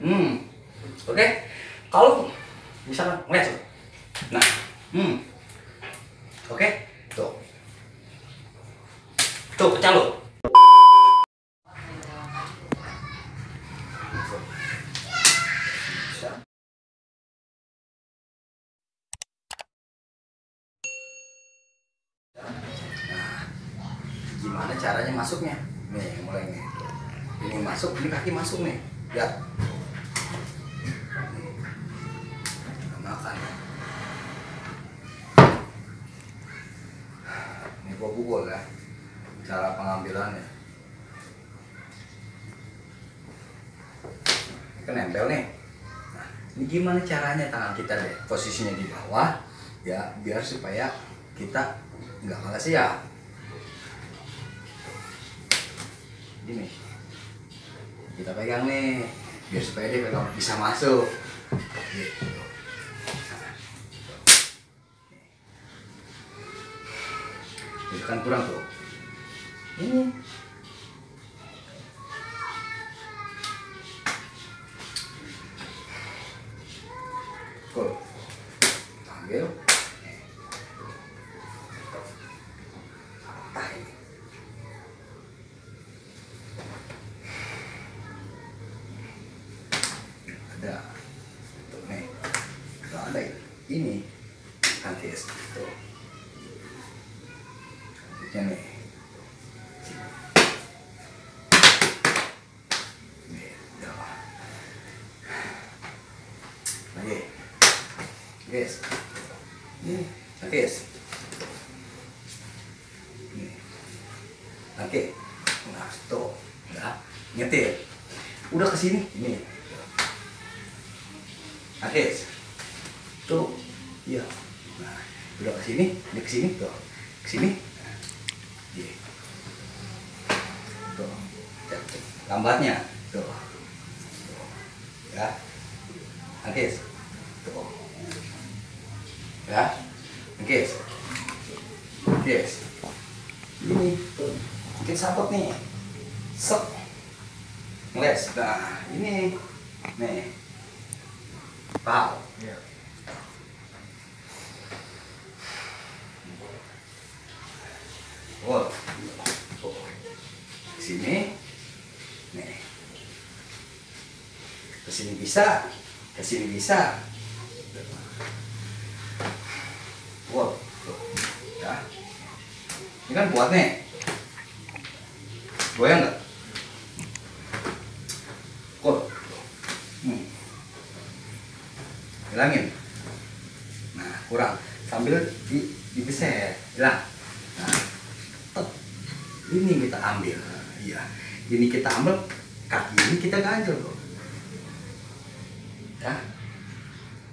Oke. Kalau misalkan ngeliat tuh. Nah, oke. Tuh. Tuh, pecah lo. Gimana caranya masuknya? Nih, mulai nih. Ini masuk, ini kaki masuk nih. Lihat. Makan. Ini gua pukul ya. Cara pengambilannya. Ini kan nempel nih. Nah, ini gimana caranya tangan kita deh? Posisinya di bawah, ya, biar supaya kita nggak kalah siap. Gini, kita pegang nih, biar supaya dia bisa masuk. Gitu. Itu kan kurang tuh. Ini. Cool. Ambil. Ada tuh nih, kalau ada ini nanti tuh selanjutnya nih tuh. Lagi guys, ini guys, ini oke. Nah tuh udah nyetir, udah kesini ini. Akis, tuh, iya. Nah, udah kesini, ini kesini, tuh, kesini, iya, tuh, lambatnya, tuh, ya, Akis, tuh, ya, Akis, yes, ini, tuh, kita sabot nih, sok, ngeles, nah, ini, nih. Wow. Yeah. Wow. Sini. Nih. Kesini bisa. Kesini bisa. Wow. Ya. Ini kan kuat nih. Goyang nggak? Cool. Hilangin. Nah, kurang. Sambil digeser. Hilang. Nah, ini kita ambil. Iya. Ini kita ambil. Kaki ini kita ganjel loh. Ya.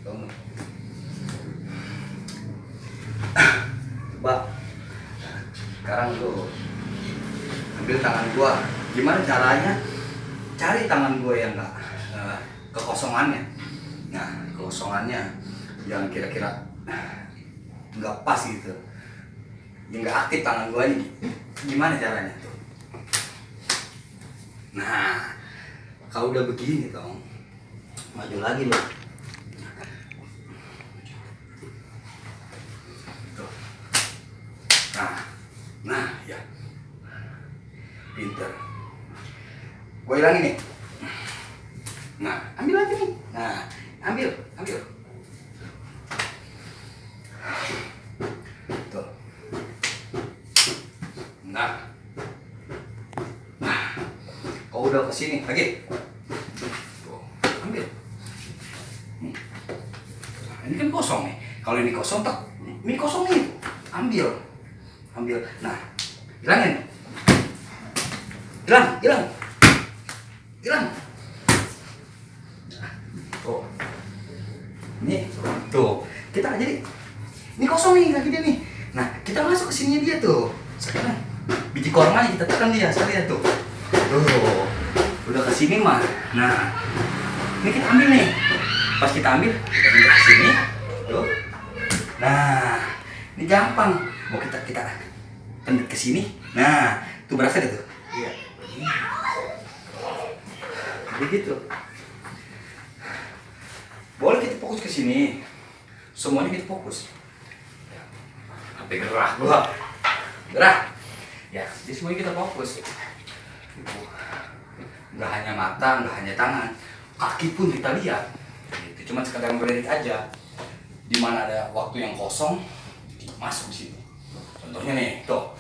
Coba. Nah, sekarang tuh ambil tangan gua. Gimana caranya? Cari tangan gua yang enggak kekosongannya. Nah, kosongannya yang kira-kira nggak pas gitu, yang nggak aktif tangan gua ini, gimana caranya tuh? Nah, kalau udah begini dong, maju lagi loh. Tuh. Nah, ya, pinter. Gua hilangin nih. Nah, ambil lagi nih. Nah, ambil. Tuh. Nah, kau udah kesini lagi. Tuh, ambil. Nah, ini kan kosong nih. Kalau ini kosong tak, ini kosong nih. Ambil. Nah, hilangin. Hilang. Tuh. Nih, tuh. Kita jadi ini kosong nih kaki dia nih. Nah, kita masuk ke sini dia tuh. Sekarang biji kormanya kita tekan dia sekali ya tuh. Tuh. Udah ke sini mah. Nah, ini kita ambil nih. Pas kita ambil, kita pindah ke sini. Tuh. Nah, ini gampang. Mau kita pendek ke sini. Nah, tuh berasa deh tuh. Iya. Begitu. Boleh kita fokus ke sini. Semuanya kita fokus. Sampai gerah gua. Gerah. Ya, jadi semuanya kita fokus. Nggak hanya mata, nggak hanya tangan, kaki pun kita lihat. Itu cuma sekadar melirik aja. Di mana ada waktu yang kosong, kita masuk di situ. Contohnya nih, tuh.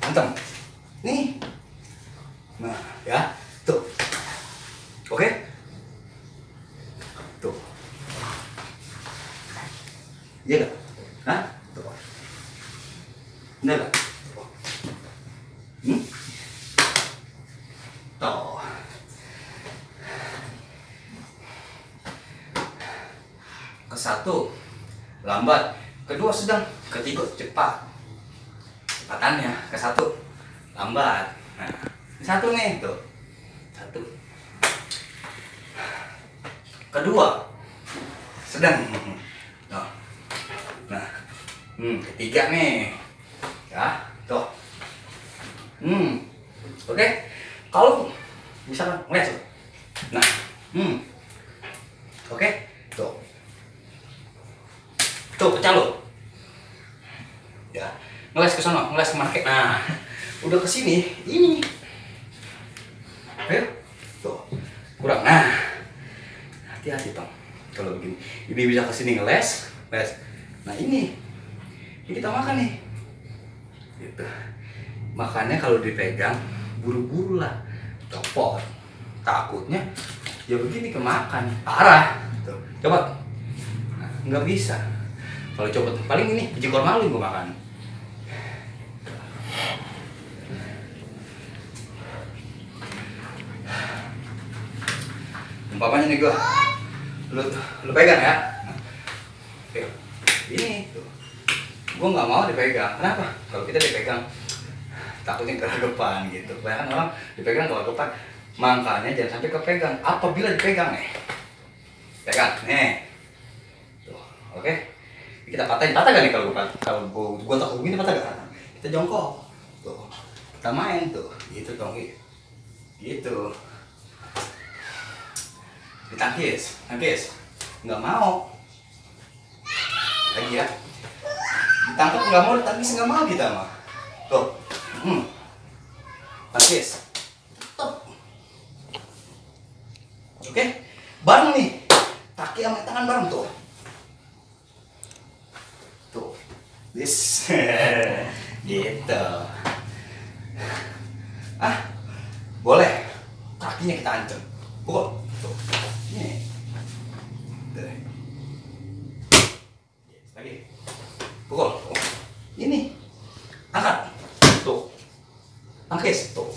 Antem. Nih. Nah, ya, tuh. Oke? Tuh. Iya gak? Hah? Tuh. Bener gak? Hmm? Tuh. Kesatu, lambat. Kedua, sedang. Ketiga, cepat. Kecepatannya. Kesatu, lambat. Nah, satu nih, tuh. Satu. Kedua, sedang. Nah, ketiga nih, ya, tuh. Oke. Kalau misalkan ngeliat, nah, oke, tuh, pecah lo, ya, ngeles ke sana, ngeles ke market, nah, udah ke sini, ini, ayo, tuh, kurang, nah, hati-hati Tom, kalau begini, ini bisa ke sini ngeles, les, nah ini kita makan nih, gitu, makannya kalau dipegang, buru-buru lah, copot, takutnya, ya begini kemakan, parah, tuh, coba, nah, nggak bisa, kalau copot, paling ini biji korma lu gue makan. Umpamanya nih gue, lu pegang ya, ini tuh, gue nggak mau dipegang. Kenapa? Kalau kita dipegang, takutnya geragapan gitu. Banyak orang dipegang geragapan, makanya jangan sampai kepegang. Apabila dipegang nih, pegang, nih, tuh, oke? Kita patahin, patah gak nih kalau gue takut begini patah gak? Kita jongkok, tuh, kita main tuh, gitu dong, gitu. Ditangkis, nggak mau lagi ya, ditangkap nggak mau, ditangkis nggak mau kita mah, tuh, tangkis, stop, oke, bareng nih, kaki sama tangan bareng tuh, this, gitu, boleh, kakinya kita ancam, pukul. Tuh, ini, lagi, pukul, ini, angkat, tuh, tangkis, tuh.